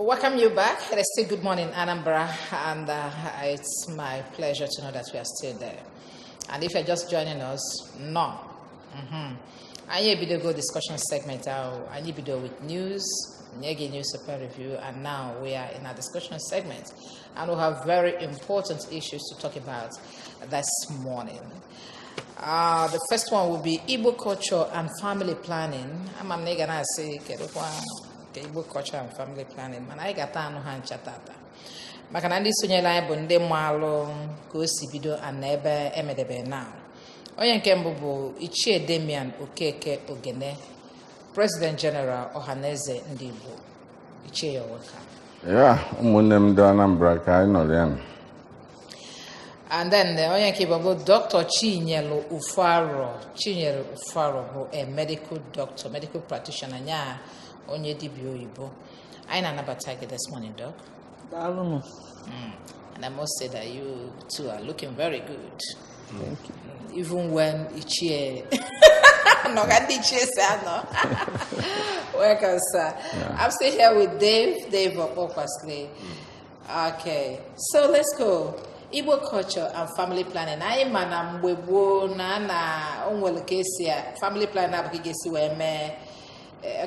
Welcome you back. It is still Good Morning Anambra, and it's my pleasure to know that we are still there. And if you're just joining us, no. Anyị ebidogo discussion segment ahụ. Anyị bido with news, nye gị newspaper review, and now we are in our discussion segment, and we have very important issues to talk about this morning. The first one will be Igbo culture and family planning. Ama m na ị ga na-asị, kedụkwa nke Igbo culture and family planning? Mana anyị ga-ata anụ ha ncha tata, maka na ndị sonyere anyị bụ ndị maalụ ka o si bido and na ebe emedebe now. Onye nke mbụ bụ Ichie Damian Okeke Ogene, President General, Ọhaneze Ndị Igbo. Ichie, you're welcome. Ya, ụmụnne m ndị Anambra, ka anyị nọrọ ya nụ. And then onye nke Igbo bụ Dr. Chinyelu Ufaro. Chinyelu Ufaro bụ a medical doctor, medical practitioner, nya onye dibịa oyibo. Anyị na-anabata gị this morning, Doc. Daalụnụ. And I must say that you two are looking very good. Thank you. Even when Ichie nọ ka ndị Ichie si anọ. Welcome, sir. I'm still here with Dave, Dave Okpokwasli. Okay, so let's go. Igbo culture and family planning. Anyị ma na mgbe gboo na o nwere ka esi family planning abụghị ga-esi wee mee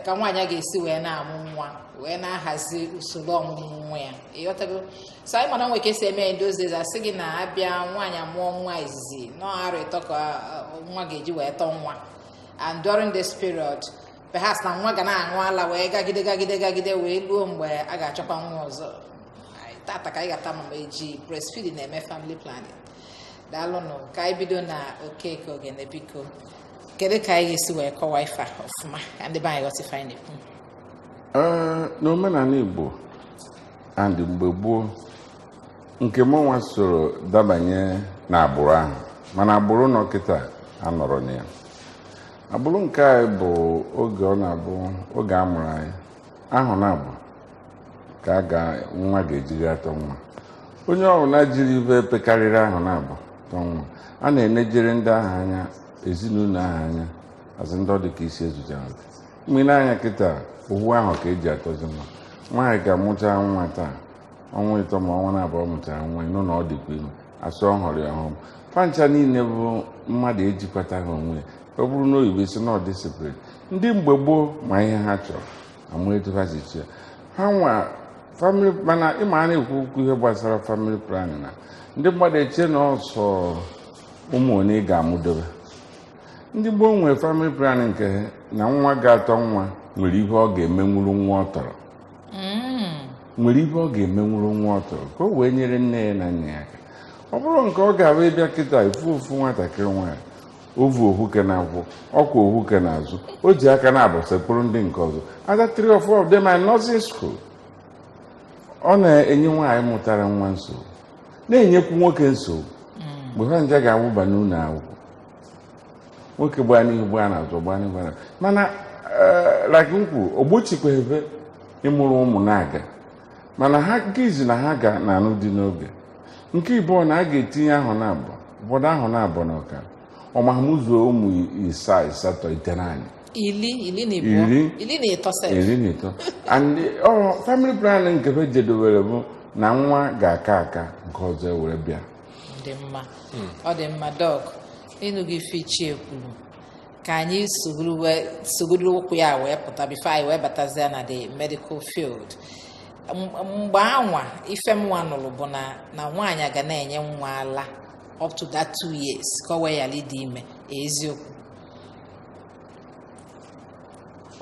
ka nwaanyị a ga-esi wee na-amụ nwa, wee na-ahazi usoro ọmụmụ nwa ya, ịghọtago? So anyị mana nwere ka esi eme in those days. Asị gị na abịa, nwaanyị amụọ nwa izizi, nọ arọ 3 ka nwa ga-eji wee tọọ nwa, and during this period perhaps na nwa ga na-aṅụ ala wee gagide gagide gagide wee luo mgbe a ga-achọkwa nwa ọzọ. Tata ka anyị ga-ata ma eji breastfeeding na-eme family planning. Daalụnụ. Ka anyị bido na Okeke Ogene. Biko, kedu ka anyị ga-esi wee kọwaa ife a ọfụma ka ndị be anyị ghọta ife anyị na-ekwu? Ee, n'omenala Igbo and mgbe gboo, nke mụnwa soro dabanye n'agbụrụ ahụ, mana agbụrụ nọ kịta anọrọ na ya. Agbụrụ nke anyị bụ oge ọ na-abụ oge a mụrụ anyị ahụ na abụ ka a ga nwa ga-ejiri atọ nwa. Onye ọbụla jiri ibe pekarịrị ahụ na abụ tọ nwa, a na-enejere ndị ahụ anya, ezinụlọ ahụ anya, azụ ndị ọ dị ka isi ezuchara oke. Mgbe anya kịta, owu ahụ ka eji atọzi nwa. Nwaanyị ga-amụcha nwa taa, ọnwa 3 ma ọnwa 2 mụchara nwa, ịnụ na ọ dịkwa ime, asị ọ hụrụ ya ọhụrụ. Fancha niile bụ mmadụ ejikwataghị onwe ya. Ọ bụrụ na oyibo si na ọ dị separate. Ndị mgbe gboo ma ihe ha chọrọ amụ etu ha si chie ha nwa family. Mana ịma, a na-ekwu okwu ihe gbasara family planning, na ndị mmadụ eche na ọsọ ụmụ onye ị ga-amụdobe. Ndị gboo nwere family planning nke ha na nwa ga-atọ nwa nwere ihe ọ ga-emenwuru nwa ọ tọrọ, nwere ihe ọ ga-emenwuru nwa ọ tọrọ ka o wee nyere nne ya na nna ya aka. Ọ bụrụ nke ọ ga-abụ ịbịa kịta, ifu ofu nwatakịrị nwaanyị ovu ohuke na-akwụ ọkwa ohuke n'azụ, o ji aka na-abụ sekpụrụ ndị nke ọzọ, other three or four of them are in nursing school. Ọ na-enye nwaanyị mụtara nwa nsogbu, na-enyekwu nwoke nsogbu mgbe ha nje ga-awụba n'ụlọ akwụkwọ. Nwoke gbaa n'ihu, gbaa n'azụ, gbaa n'ihu, gbaa n'azụ. Mana like m kwuru, o gbochikwa ebe ịmụrụ ụmụ na-aga, mana ha nke izi na ha ga na-anụ dị n'oge. Nke ịbụọ na a ga-etinye ahụ na abụọ, ụfọdụ ahụ na abụọ na ọkara, ọmamuzuo ụmụ 7, 8, 9. 10, 12. 10. 13 sef. 13. And ọ family planning nke fe jedobere bụ na nwa ga-aka aka nke ọzọ were bịa. Dị mma, ọ dị mma. Doc, ịnụghị ife Ichie kwuru, ka anyị sogoro ụkwụ ya wee pụta before anyị wee batazie na the medical field. Mgbe anwa, ife m nwa nụrụ bụ na nwaanyị ga na-enye nwa ala up to that 2 years ka ọ wee ghara ịdị ime. Eziokwu?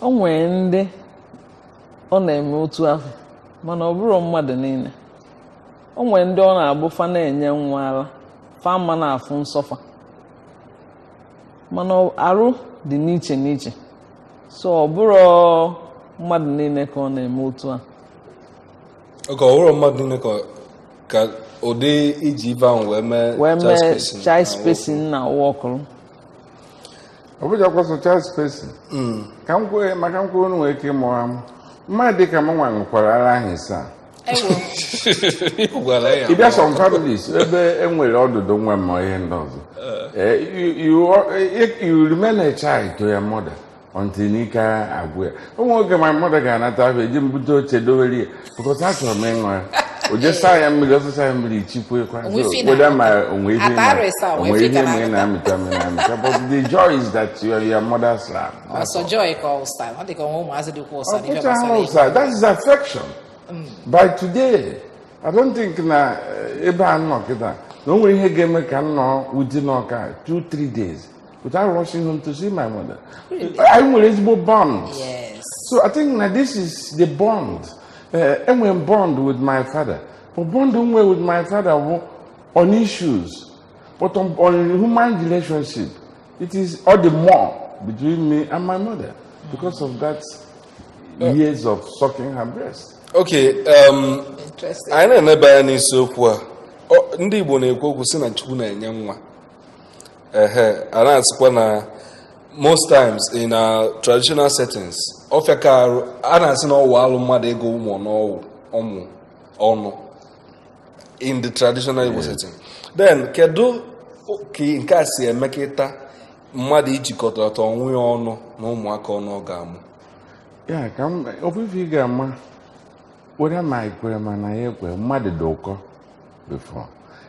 O nwere ndị ọ na-eme otu ahụ, mana ọ bụrụ mmadụ niile. O nwere ndị ọ na-abụ fa na-enye nwa ara, fa ma na-afụ nsọfa, mana arụ dị n'iche n'iche, so ọ bụrụ mmadụ niile ka ọ na-eme otu a. Oge ọ bụrụ mmadụ niile ka ụdị iji ife ahụ wee mee wee child mee spacing child na spacing na wọkụrụ. Ọ bụjakwa sọ child spacing ka m kwuo, maka m kwuo, unu nwere ike ịmụ amụ. Mmadụ dịka m nwa ṅụkwara ara ahụ ịsaa. Ewo! Ị gwara ya. Ị bịa some families ebe e nwere ọdụdụ nwa ma ihe ndị ọzọ, you remain a child to your mother. Until n'ike agwụ ya. Ụmụ oge my mother ga-anata ahụ eji m bute oche dowere ya because achọrọ m ịṅụ ya. O je saa ya mmiri, ọsịsa ya mmiri chikwekwa. Onwe So, ife ị whether ma na-amụta. onwe ihe Ata arụ ịsa, onwe onwe ife ị ihe ka ma ị na-amụta. na-amịta ma ị na-amịta, but the joy is that your mother's lap. That's Ọsọ all. joy ka ụsa ọ dị ka onwe ụmụazị dịkwa ụsa n'ife Ọkpụcha gbasara ha ịṅụ. ụsa, that is affection. By today, I don't think na ebe a nọ kịta na o nwere ihe ga-eme ka m nọ within ọka 2-3 days without rushing home to see my mother. Anyị nwere ezigbo bond. Yes. So I think na this is the bond. Enwere m bond with my father, but bond m nwere with my father bụ on issues, but on human relationship, it is all the more between me and my mother because of that years of sucking her breast. Okay, Interesting. anyị na-eneba anya n'isiokwu a. Ndị Igbo na-ekwu okwu sị na Chukwu na-enye nwa. Ehe, a na-asịkwa na most times in our traditional settings, ọfịa ka arụ a na-asị na ọwụ alụ mmadụ ego ụmụ n'ọwụ ọmụ ọnụ in the traditional Igbo setting. Then kedu ka nke a si emekịta mmadụ ijikọta onwe ya ọnụ na ụmụaka ọnụ ọ ga-amụ? Ya ka m ofufe ị ga-ama were ma ekwere ma na ya ekwe, mmadụ dị ụkọ before,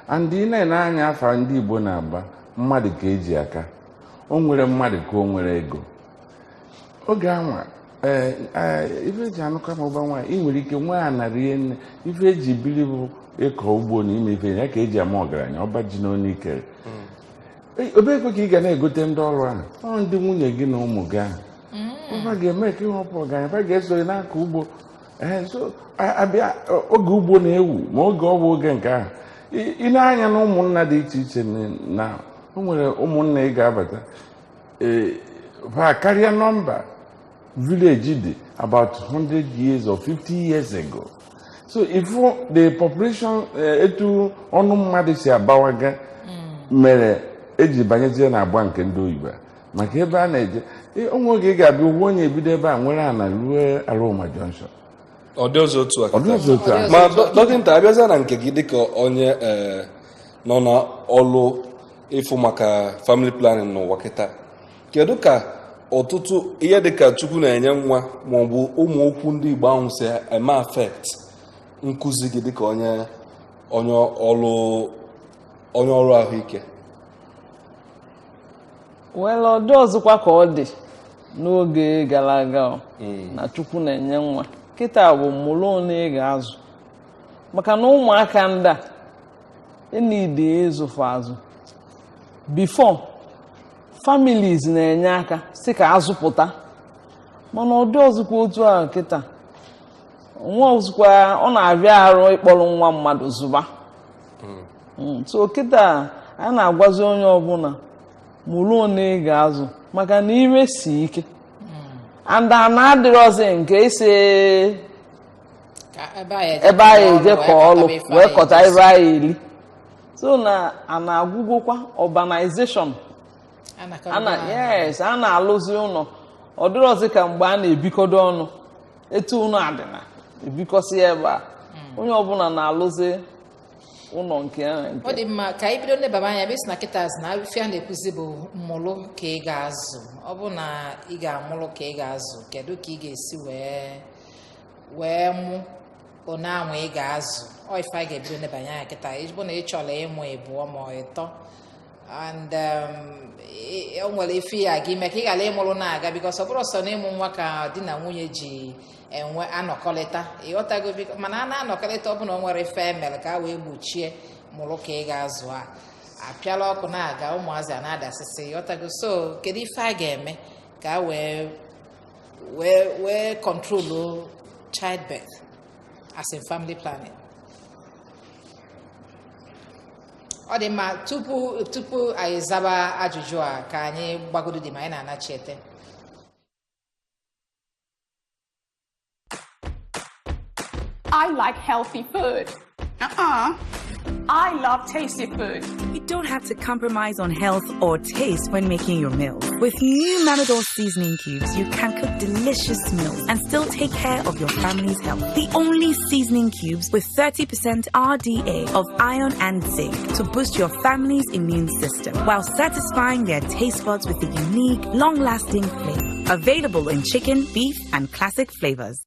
and ị na-ene anya afa ndị Igbo na-agba mmadụ ka eji aka o nwere mmadụ ka o nwere ego oge anwa. Ee, ife eji anụkọ ma ụba nwaanyị, ị nwere ike nwee anarị nne. Ife eji biri bụ ịkọ ugbo na ime ife ya ka eji ama ọgaranya ọba ji n'onu ikere. Obekwe ka ị ga na-egote ndị ọrụ ahụ, ọ ndị nwunye gị na ụmụ gị ahụ fa ga-eme ka ịhọpụ ọgaranya, fa ga-eso gị n'aka ugbo. Ee, so abịa oge ugbo na-ewu ma oge ọ bụ oge nke ahụ, ị na-anya na ụmụnna dị iche iche na o nwere ụmụnna ị ga-abata, ee, fa karịa nọmba village dị about 100 years or 50 years ago. So if the population, etu ọnụ mmadụ si abawaga mere eji banyezie na agba nke ndị oyibo a, maka ebe a na-eje. Onwe oge ị ga-abịa ugbo onye ebido ebe a nwere ana ruo Aroma Junction. Ọ dị ọzọ otu a Ọ dị kịta. ọzọ otu a. Ma dọkịta, abịazịa na nke gị dịka onye nọ na ọlụ ịfụ maka family planning n'ụwa kịta, kedu ka ọtụtụ ihe dịka Chukwu na-enye nwa maọbụ ụmụ okwu ndị Igbo ahụ si eme affect nkụzi gị dịka onye ọrụ ahụike? Well, ọ dị ọzọkwa ka ọ dị n'oge gara aga o, na Chukwu na-enye nwa. Kịta bụ mụrụ one ị ga-azụ, maka na ụmụaka ndị a enide ịzụfụ azụ. Before, families na-enye aka si ka azụpụta, mana ọ dị ọzọkwa otu ahụ kịta. Onwe ọzọkwa ọ na-abịa arụ ịkpọrọ nwa mmadụ zụba. So kịta a na-agwazi onye ọbụla mụrụ one ị ga-azụ, maka na ire si ike and ana adịrọzi nke isi Ka ebe anyị ebe anyị eje kọọ ọlụ wee kọta ebe anyị eri. So na a na-agwụgwọkwa urbanization ana, yes, a na-alụzi ụlọ. Ọ dịrọzi ka mgbe a na-ebikọdo ọnụ etu ụlọ adịna ebikọsị ebe a, onye ọbụla na-alụzi ụlọ nke ya na Ọ nke. dị mma ka anyị bido nlebaba anya. Besi na kịta na ife a na-ekwuzi bụ mmụlụ ka ị ga-azụ. Ọ bụ na ị ga-amụlụ ka ị ga-azụ, kedu ka ị ga-esi wee mụ one anwa ị ga-azụ? Ọ ife a ga-ebido nebanye anya kịta. Ịbụ na ị chọrọ ịmụ ịbụọ ma ọ ịtọ and o nwere ife ya ga ime ka ị ghara ịmụrụ na-aga, because ọ bụrụ sọ na ịmụ nwa ka di na nwunye ji enwe anọkọrịta, ịghọtago? Biko, mana a na-anọkọrịta, ọ bụ na o nwere ife emere ka a wee gbochie mụrụ ka ị ga-azụ a apịala ọkụ na-aga, ụmụazị a na-adasịsị, ịghọtago? So kedu ife a ga-eme ka a wee control childbirth as in family planning? Ọ dị mma, tupu anyị zaba ajụjụ a, ka anyị gbagodo dị ma anyị na-anachiete. I like healthy food. Uh-uh. I love tasty food. You don't have to compromise on health or taste when making your meals. With new Mamador seasoning cubes, you can cook delicious meals and still take care of your family's health. The only seasoning cubes with 30% RDA of iron and zinc to boost your family's immune system while satisfying their taste buds with a unique, long-lasting flavor. Available in chicken, beef, and classic flavors.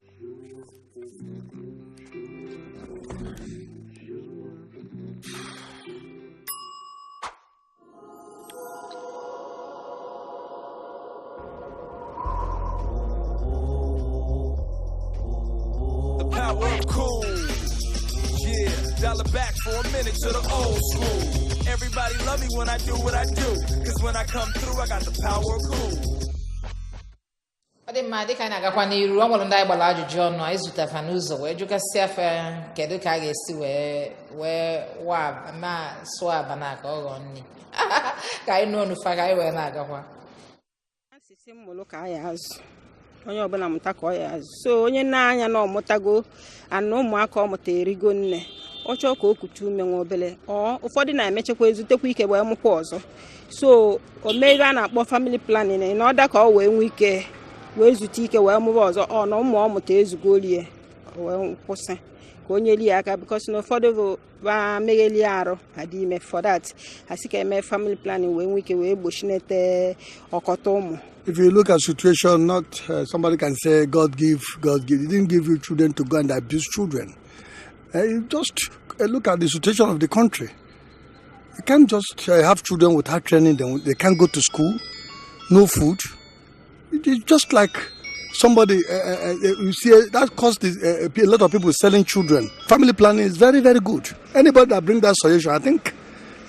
The power of cool. Yeah, dollar back for a minute to the old school. Everybody love me when I do what I do. 'Cause when I come through, I got the power of cool. Ọ dị mma. Dịka anyị na-agakwa n'iru, ọ nwere ndị anyị gbara ajụjụ ọnụ, anyị zụtafa n'ụzọ wee jụgasịa afa kedu ka a ga-esi wee wa ma sụọ abana ka ọ ghọọ nri. Ka anyị nụ ọnụ fa, ka anyị wee na-agakwa. Asịsị mmụlụ ka a ya azụ onye ọbụla mụta ka ọ ya azụ, so onye na-anya na ọmụtago ana ụmụaka ọ mụta erigo nne, ọ chọọ ka o kuchu ume nwa obele. Ọ ụfọdụ na-emechakwa ezutekwa ike wee mụkwa ọzọ, so o mee ihe a na-akpọ family planning na ọda ka ọ wee nwee ike wee zute ike wee mụba ọzọ. Ọ na ụmụ ọ mụta ezugo rie, o wee kwụsị ka onye lie aka, because na ụfọdụ bụ ba megheli arụ adị ime. For that, asị ka eme family planning wee nwee ike wee gbochinete ọkọta ụmụ. If you look at situation, not somebody can say God give, God give. He didn't give you children to go and abuse children. You just look at the situation of the country. You can't just have children without training them. They can't go to school, no food. It is just like somebody, you see, that cost is, a lot of people selling children. Family planning is very, very good. Anybody that bring that suggestion, I think,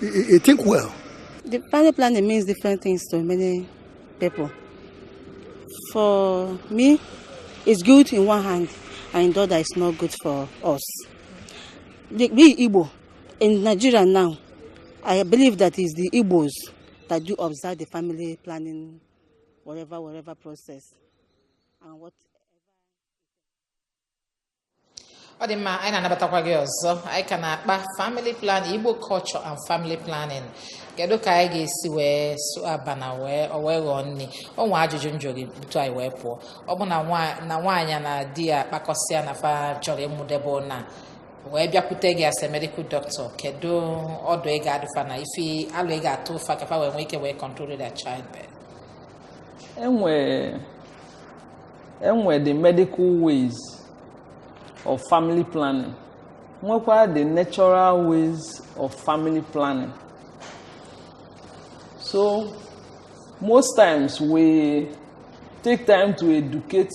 he think well. The family planning means different things to many people. For me, it's good in one hand, and in the other, it's not good for us. We Igbo in Nigeria now, I believe that it's the Igbos that do observe the family planning, whatever, whatever process, and what. Ọ dị mma, anyị na-anabatakwa gị ọzọ. Anyị ka na-akpa family planning, Igbo culture and family planning. Kedu ka anyị ga-esi wee sụọ abana wee o wee ghọọ nri? O nwee ajụjụ njụ gị butu anyị wee pụọ. Ọ bụ na nwaanyị na di ya kpakọsịa na fa chọrọ ịmụdebe na wee bịakwute gị as a medical doctor, kedu ọdụ ị ga-adụfa na ife alụ ị ga-atụ ụfa ka fa wee nwee ike wee control their childbirth? Enwe the medical ways of family planning, nwekwa the natural ways of family planning. So most times we take time to educate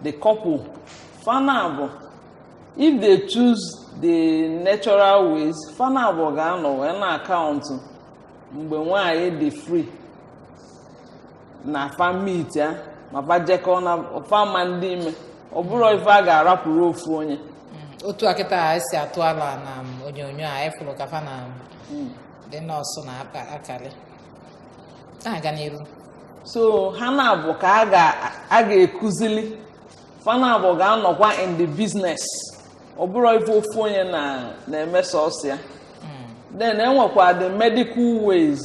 the couple. Fana, if they choose the natural ways, fana abụọ ga-anọ wee na akaụntụ mgbe nwaanyị dị free na fa meet ya ma fa jekọọ na fa ma ndị ime. Ọ bụrụ ife a ga-arapụrụ ofu onye. Otu a kịta a si atụ ala na onyonyo a anyị fụrụ ka fa na ndị nọọsụ na-akali na-aga n'iru. So ha na-abụ ka a ga-ekuzili, fa na-abụ ga-anọkwa in the business. Ọ bụrụ ife ofu onye na na-eme sọsọ ya. Then enwekwa the medical ways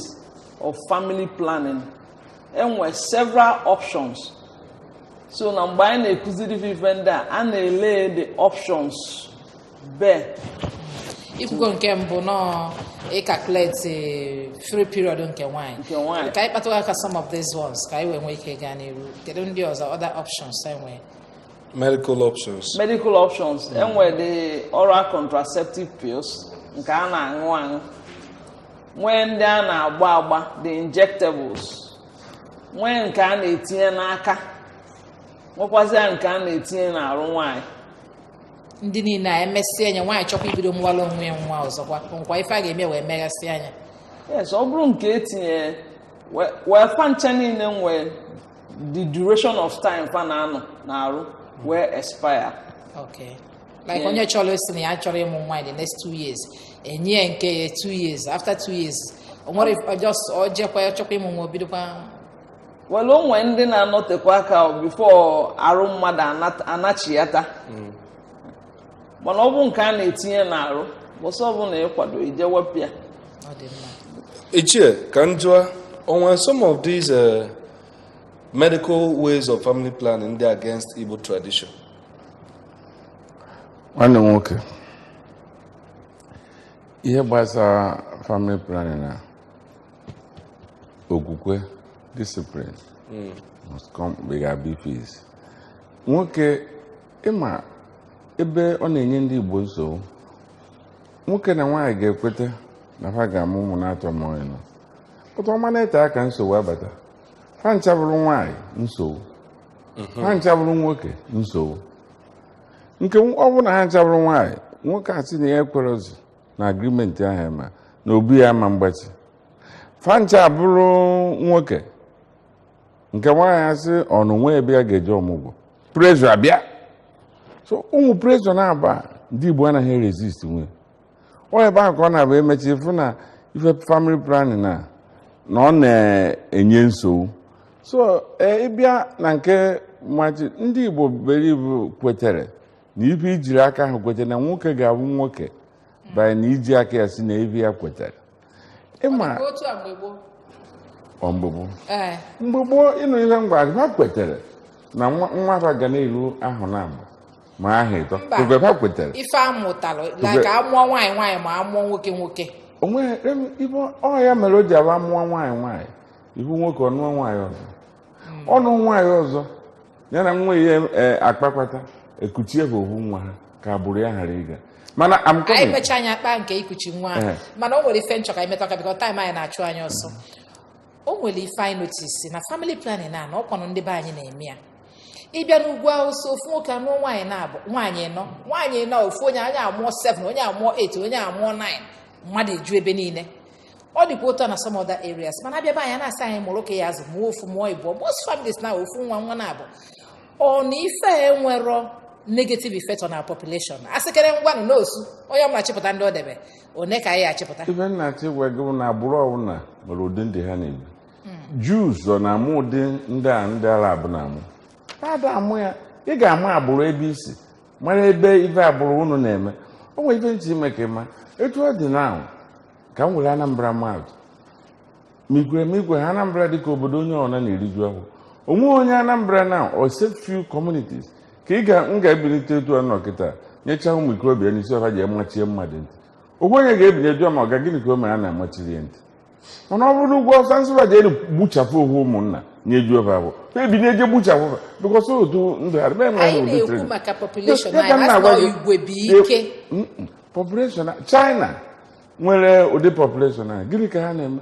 of family planning. Enwe several options, so na mgbe anyị na-ekuziri ife ndị a, a na-ele the options be. Ikwugo nke mbụ nọọ ịcalculate free period nke nwaanyị. Nke nwaanyị. Ka anyị kpatụ aka some of these ones ka anyị wee nwee ike gaa n'iru. Kedu ndị ọzọ, other options enwe? Medical options. Medical options, enwe the oral contraceptive pills nke a na-aṅụ aṅụ, nwee ndị a na-agba agba, the injectables, nwee nke a na-etinye n'aka, nwekwazịa nke a na-etinye n'arụ nwaanyị. Ndị niile a emesịa anya, nwaanyị chọkwa ibido mwala onwe ya nwa ọzọkwa nkwa, ife a ga-eme wee meghasị anya? Yes, ọ bụrụ nke etinye wee fa ncha niile nwee the duration of time fa na-anọ n'arụ wee expire. Okay, like onye chọrọ isi na ya chọrọ ịmụ nwa in the next 2 years, enye ya nke ya 2 years. After 2 years, o nwere just ọ jekwa ya chọkwa ịmụ nwa, o bidokwa? Well, o nwee ndị na-anọtekwa aka before arụ mmadụ anachiyata, mana ọ bụ nke a na-etinye n'arụ, bọsọ ọbụla ịkwado ije wepụ ya. Ọ dị mma. Ichie, ka m jụọ, o nwere some of these medical ways of family planning dị against Igbo tradition? Nwanne m nwoke, ihe gbasara family planning na okwukwe, discipline. Must come, ị ga-abịa ife isi nwoke. Ịma ebe ọ na-enye ndị Igbo nsogbu, nwoke na nwaanyị ga-ekweta na ha ga-amụ ụmụ na-atọ ma ọnụ pụta ọma na-ete aka, nsogbu abata. Ha ncha bụrụ nwaanyị, nsogbu. Ha ncha bụrụ nwoke, nsogbu. Nke ọ bụrụ na ha ncha bụrụ nwaanyị, nwoke a sị na ya ekwerozi na agreement ahụ ema na obi ya ama mgbachi. Fa ncha bụrụ nwoke, nke nwaanyị asị ọnụ nwe ebe ya ga-eje ọmụgwọ, pressure abịa. So ụmụ pressure na-aba, ndị Igbo anaghị resist nwe ọ. Ebe ahụ ka ọ na-abụ emechi fụ na ife family planning na ọ na-enye nsogbu. So ịbịa na nke machi, ndị Igbo believe, kwetere na ife ijiri aka ahụ kwetere na nwoke ga-abụ nwoke banye na iji aka ya si na ife ya kwetere. Ịma Otu a mgbe gboo. Ọ mgbe gboo. Ee. Mgbe gboo, ịnụ ihe ngwa ha kwetere na nwa ha ga na-eru ahụ na abụ ma aha ịtọ. Mba. Mgbe ha kwetere Ife amụtalụ, like amụọ nwaanyị nwaanyị ma amụọ nwoke nwoke. Onwe ibe ọ ya mere o ji aba mụọ nwaanyị nwaanyị, ihu nwoke ọnụọ nwaanyị ọzọ, ọnụ nwaanyị ọzọ ya na nwa ya akpakwata ekuchie ha ohu nwa ha ka agbụrụ ya ghara ịga. Mana I'm Anyị coming. mechaa anya kpaa nke ikuchi nwa ahụ. Mana o nwere ife nchọ ka anyị metụ aka, because time anyị na-achụ anyị ọsọ. O nwere ife anyị notice na family planning na ọkwanụ ndị be anyị na-eme ya. Ịbịa n'ugwu Awụsa, ofu nwoke anụọ nwaanyị na-abụ, nwaanyị nọ, nwaanyị nọ, ofu onye anya amụọ 7, onye amụọ 8, onye amụọ 9, mmadụ eju ebe niile. Ọ dịkwa otu a na some other areas. Mana abịa be anyị, na-asị anyị mụrụ ka ya azụ, mụọ ofu, mụọ ịbụọ. Most families na ofu nwa, nwa na-abụ. Ọ na ife a enwero negative effect on our population? Asịkere ngwanụ n'osu onye ọbụla chịpụta ndị ọ debe one ka anyị achịpụta. Ife nna achọ ịgwa gị bụ na agbụrụ ọbụla nwere ụdị ndị ha na-ebi. Jews ọ na-amụ ụdị ndị a ndị Arab na-amụ? Ha da amụ ya. Ị ga-ama agbụrụ ebe isi, mara ebe ife agbụrụ unu na-eme. O nwere ife nche ime ka ị ma etu ọ dị na ka m were Anambra mmadụ ma igwe ma igwe ha. Anambra dịka obodo onye ọna na-eriju afọ onwe onye Anambra na except few communities ka ị ga m ga-ebilite etu a nọ kịta nyechaa ụmụ ikorobịa n'isi ọha ji amachie mmadụ ntị. Ogwe onye ga-ebinye jụọ ma ọ ga gịnị ka o mere a na-amachiri ya ntị. Mana ọ bụrụ n'ugwu ọsọ nsịba ji elu gbuchapụ ohu ụmụnna nyejuo ha abụọ, ha ebinye je gbuchapụ ha, because otu ndụ ha eme. Anyị na-ekwu maka population anyị, asị na igwe bụ ike. Population China nwere ụdị population a, gịnị ka ha na-eme?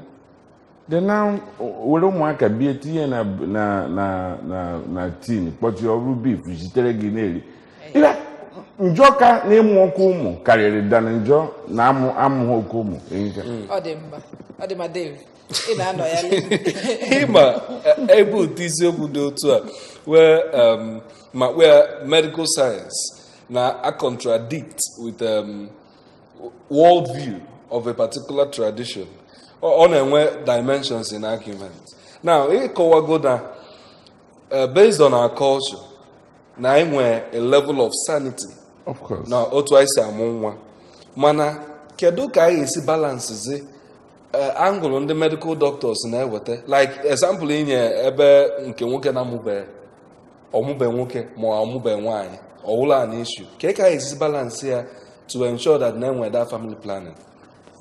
They now were ụmụaka bie tinye na tin, kpọchie ọrụ beef zitere gị na-eri. Ihe njọ ka na ịmụ oke ụmụ karịrị dana njọ na amụ amụghị oke ụmụ ehicha. Ọ dị mma, ọ dị mma. Dave, ị na-anọ ya le. Ịma ebe ụdị isiokwu dị otu a where ma where medical science na a contradict with world view of a particular tradition, ọ na-enwe dimensions in argument. Now, ịkọwago na based on our culture na anyị nwee a level of sanity Of course. Na otu anyị si amụ nwa, mana kedu ka anyị esi balance zi angle ndị medical doctors na-eweta, like example inye ebe nke nwoke na-amụbe ọmụbe nwoke ma ọ amụbe nwaanyị ọwụla an issue ka anyị esi balance ya to ensure that na-enwe that family planning?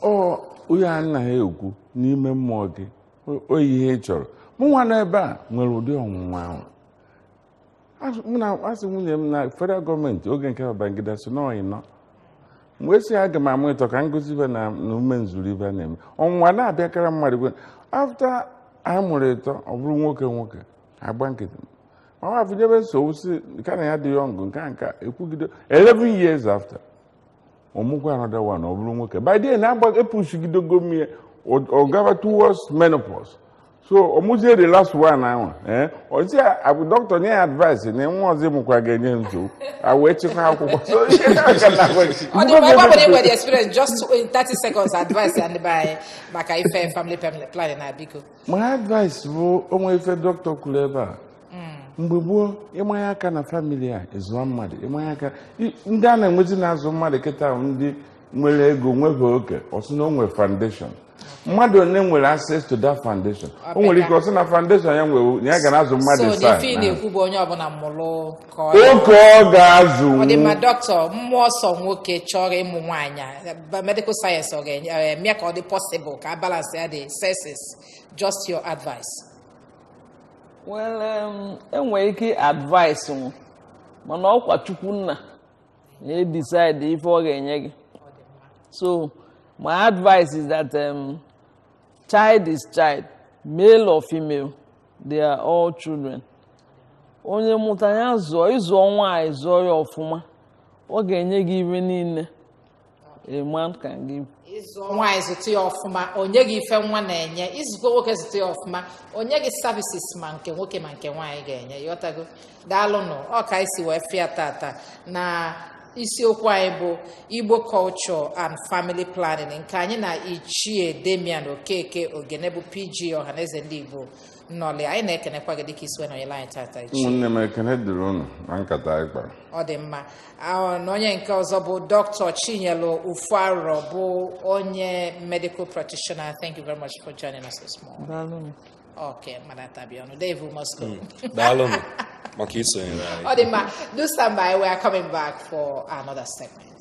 Ọ onye anaghị ekwu n'ime mmụọ gị o ihe ị chọrọ. Mụ nwa nọ ebe a nwere ụdị ọnwụnwa ahụ. Mụ na asị nwunye m na federal gọọmenti oge nke Babangida si nọọ ịnọ mgbe si aga m amụ ịtọ ka ngozi ibe na ume nzuru ibe a na-eme ọnwụnwa na-abịakara mmadụ gwe. After a mụrụ ịtọ, ọ bụrụ nwoke nwoke, agba nkịtị ma ọ afụnyebe nsogbu si nke na ya dị young nke a nke a, ekwugido 11 years after ọmụgwọ another one, ọ bụrụ nwoke. By then agba epushigidego m ya, ọ gaba towards menopause, so ọmụzie the last one ahụ. Ọzi abụ dọkịta nye ya advice na nwa ọzọ ịmụkwa ga-enye nsogbu, a wee chịkwa akwụkwọ. So ihe aka na-agwa gị. Ọ dị mma. Ebe ọ bụla ị nwere experience, just in 30 seconds, advice ya ndị be anyị maka ife family planning na, biko. My advice bụ onwe ife dọkịta kwuru ebe a. Mgbe gboo, ịmanye aka na family a ịzụọ mmadụ, ịmanye aka ndị a na-enwezi na-azụ mmadụ kịta bụ ndị nwere ego nwebe oke ọsị na o nwere foundation. Mmadụ one nwere access to that foundation, o nwere ike ọsị na foundation ya nwere na ya ga na-azụ mmadụ So na saa ife ị na-ekwu bụ onye ọbụla mụrụ ka ọ oke ọ ga-azụ. Ọ dị mma. Dọkịta, mmụọ sọ nwoke chọrọ ịmụ nwaanyị a, medical science ọ ga-eme ka ọ dị possible ka a balance ya the sexes? Just your advice. Well, enwere ike advice m, mana ọkwa Chukwu nna na-edecide ife ọ ga-enye gị. So my advice is that child is child, male or female, they are all children. Onye mụta ya zụọ, ịzụọ nwaanyị, zụọ ya ọfụma, ọ ga-enye gị ife niile a man can give. Ịzụọ nwaanyị, zụta ya ọfụma, onye gị ife nwa na-enye. Ịzụkwa nwoke, zụta ya ọfụma, onye gị services ma nke nwoke ma nke nwaanyị ga-enye. Ịghọtago? Daalụnụ. Ọ ka anyị si wee fịa tata na isiokwu anyị bụ Igbo culture and family planning, nke anyị na Ichie Damian Okeke Ogene bụ PG Ọhaneze Ndị Igbo nnọli. Anyị na-ekenekwa gị dịka isi wee nọnyere anyị tata, Ichie. Ụmụnne m, ekene dịrị unu na nkata anyị kpara. Ọ dị mma. Ahụ na onye nke ọzọ bụ Dr. Chinyelu Ufuaro, bụ onye medical practitioner. Thank you very much for joining us this morning. Daalụnụ. Okay, Madam Tabionu. Dave must go. Daalụnụ maka isonyere anyị. Ọ dị mma. Do stand by. We are coming back for another segment.